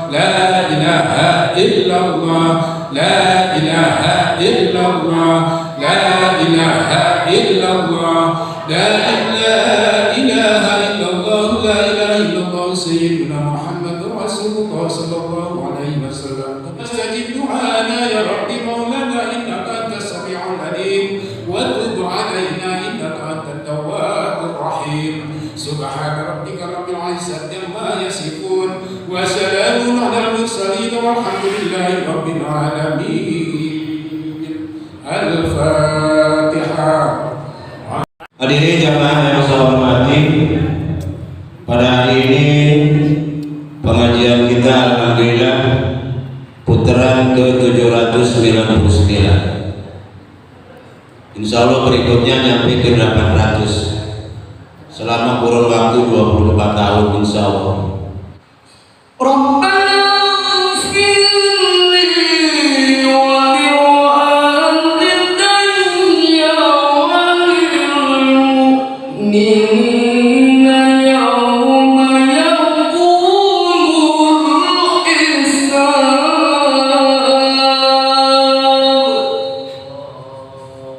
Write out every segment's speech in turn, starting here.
La ilaha illallah, la ilaha illallah, la ilaha illallah, la ilaha illallah, la ilaha illallah, sayyidina Muhammad Rasulullah sallallahu alaihi wasallam. Astajib du'ana ya Rabbi maulana, innaka antas samiul alim, wa tub alaina, innaka antat tawwabur rahim. Subhana rabbika rabbil izzati amma yasifun, wa salamun alal mursalin, walhamdulillahi rabbil alamin. Al-Fatihah. Hadirin jamaah yang saya hormati, pada hari ini pengajian kita alhamdulillah putaran ke-799. Insya Allah berikutnya nyampe ke 800 selama kurun waktu 24 tahun, insya Allah. ربنا اغفر لي ولوالدي وللمؤمنين يوم يقوم الحساب.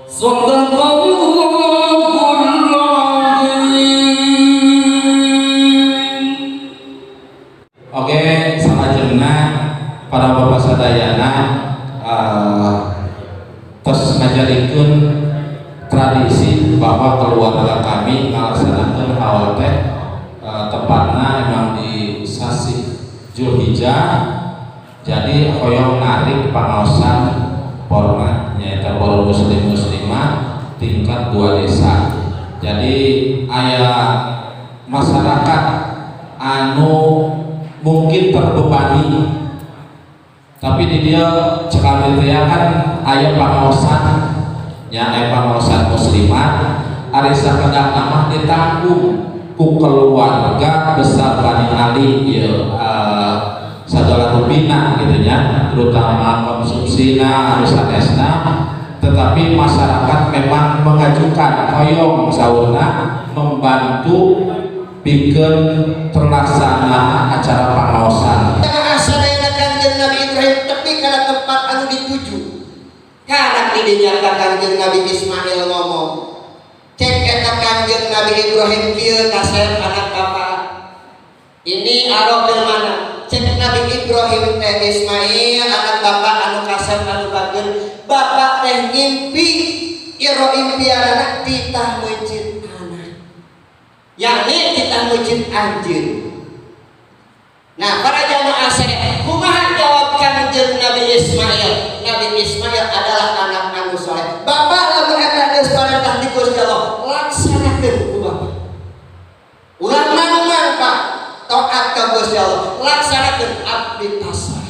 صدق الله العظيم. Oke, salajengna para bapak sadayana, tos ngajadikeun tradisi bahwa keluarga kami ngalaksanakeun haul teh tepatna emang di sasih Julhijjah. Jadi hoyong narik pangaosan format, nyaeta forum muslim muslimah tingkat dua desa. Jadi aya masyarakat anu mungkin terbebani, tapi di dieu cek abdi teh kan aya pangaosan nya, aya pangaosan muslimat, ari sakedap mah ditanggung ku keluarga besar Bani Ali ieu, sagala rupina gitu nya, terutama konsumsina anu sanesna. Tetapi masyarakat memang mengajukan hoyong saurna membantu pikeun terlaksana acara pangaosan. Sadayana Kangjeng Nabi Ibrahim tepi kana tempat anu dituju. Karena didinya Kangjeng Nabi Ismail ngomong. Cek eta Kangjeng Nabi Ibrahim kieu, "Kasep anak bapak. Ini aro mana?" Cek Nabi Ibrahim teh, "Ismail, anak bapak anu kasep, anu bager, bapak teh ngimpi iro impianana titah meuncit anak. Yakni titah meuncit anjeun." Nah, para jamaah saya, kumaha jawab Kangjeng Nabi Ismail? Nabi Ismail adalah anak anu soleh. "Bapak, lamun eta geus parentah di Gusti Allah, laksanakeun ku bapak. Ulah mang, Pak, taat ka Gusti Allah, laksanakeun, abdi pasrah."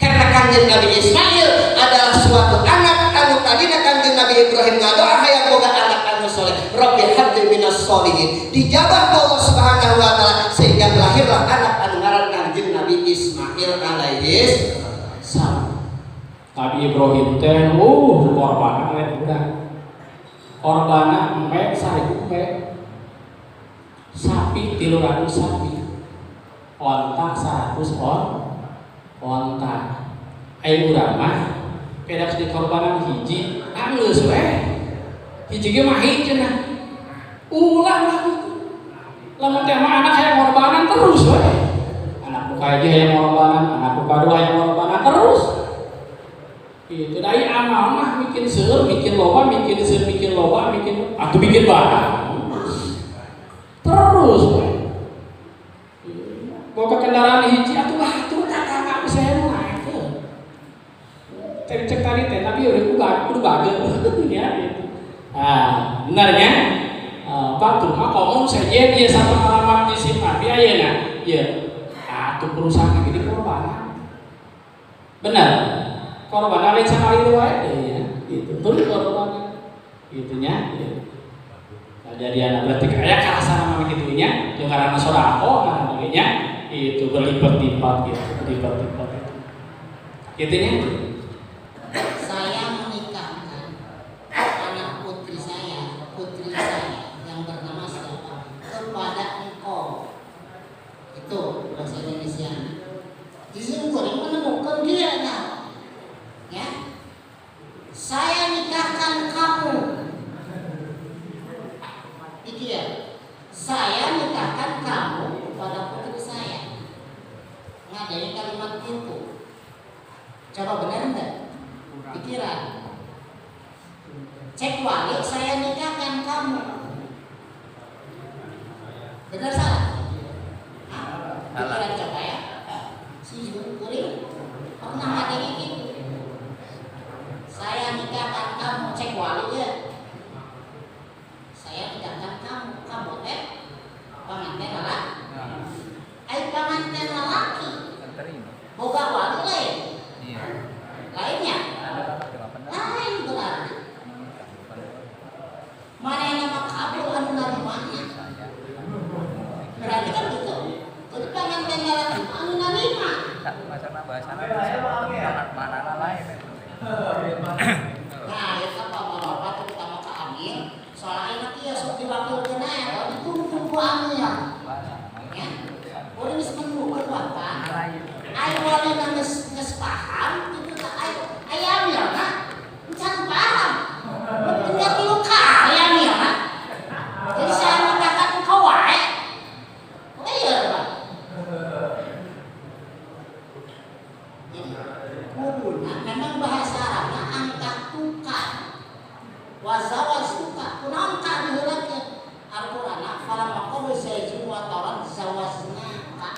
Karena Kangjeng Nabi Ismail adalah suatu anak anu tadina Kangjeng Nabi Ibrahim ngadoa hayang boga anak anu soleh. Rabbi habli minas solihin. Dijabah Allah Subhanahu wa taala sehingga lahirlah anak anu ngaran Kangjeng Nabi Ismail alaihi salam. Nabi Ibrahim teh korban lain budak. Korbana embe 1000 embe. Sapi 300 sapi. Onta 100 onta. Ayo, urang mah pedak dikorbanan hiji, geus we. Hiji ge mah hiji cenah. Ulah lah gitu. Lamun teh mah anak hayang ngorbanan terus we. Anak nu kahiji hayang ngorbanan, anak nu kadua hayang ngorbanan terus. Itu dari amal mah bikin seueur, bikin loba, bikin seueur, bikin loba, bikin atau bikin bagus. Terus we. Boga kendaraan hiji atuh batur kakak bisa naik. Cek cek tadi teh, tapi udah kudu bager ya gitu. Ah, benarnya batur mah komun sejen ieu satu alamat di SIM abi ayeuna. Ieu. Atuh perusahaan gede korban. Benar. Korban lain sekali wae ya, gitu. Terus korban gitu nya. Gitu. Nah, jadi anak berarti kayak karasana mah kitu nya, jeung karena sodako karena nya itu berlipat-lipat gitu, berlipat-lipat gitu. Gitu nya. Saya menikahkan anak putri saya yang bernama siapa kepada engkau. Itu bahasa Indonesia. Nembongkeun dia nah. Ya. Saya nikahkan kamu. Iki ya. Saya nikahkan kamu kepada putri saya. Ngadain kalimat itu. Coba benar enggak? Pikiran. Cek wali, saya nikahkan kamu. Benar salah? Hah? Pikiran coba ya. Si Kuring pernah ngadain gitu. Saya nikahkan kamu, cek wali ya. Saya nikahkan kamu, kamu teh panganten lalaki. Ai panganten lalaki. Boga wali lain. Lainnya? Lain berarti. Mana yang nama kabul anu narimanya? Berarti kan gitu. Jadi panganten lalaki anu narima. Nah, itu bapak-bapak terutama ke Amir, soalnya anak iya sok diwakilkeun aya, kalau dituntun ku Amir. Ya. Urang geus menunggu bapak. Ai walina geus geus paham kitu tah ai ai Amir na can paham. Tinggal tilu kali Amir na. Jadi saya nikahkan engkau wae. Lieur, Pak. Jadi kuduna memang bahasa Arabna angka tuka. Wazawaz tuka. Kunaon ka diheulakeun? Al-Qur'an falamma qada zaidun wataran zawazna ka.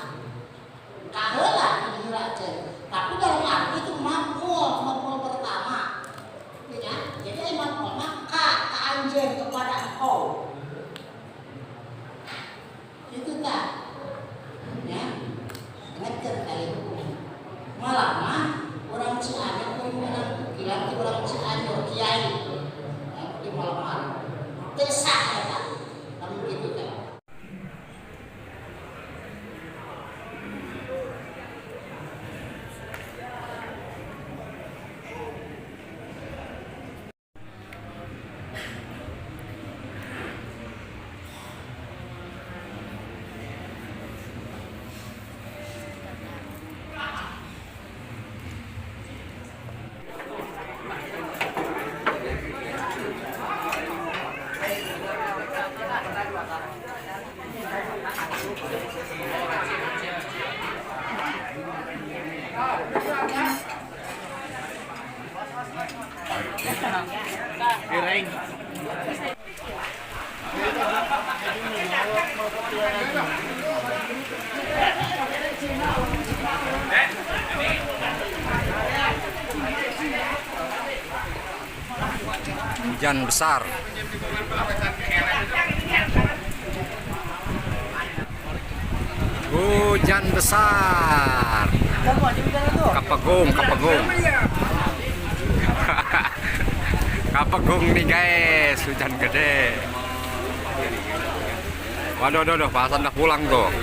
Ka heula diheulakeun. Tapi dalam arti itu maf'ul, maf'ul pertama. Ya, jadi maf'ul mah ka ka anjeun kepada engkau. Itu tak. Ya. Ingatkeun kali malah mah orang Cianjur pun menang tukilan orang Cianjur kiai. Ya, di malam-malam. Teu sah eta. Lamun kitu teh. Hujan besar. Hujan besar. Kapegung, kapegung. Kapegung nih guys, hujan gede. Waduh, waduh, waduh, Pak Hasan udah pulang tuh.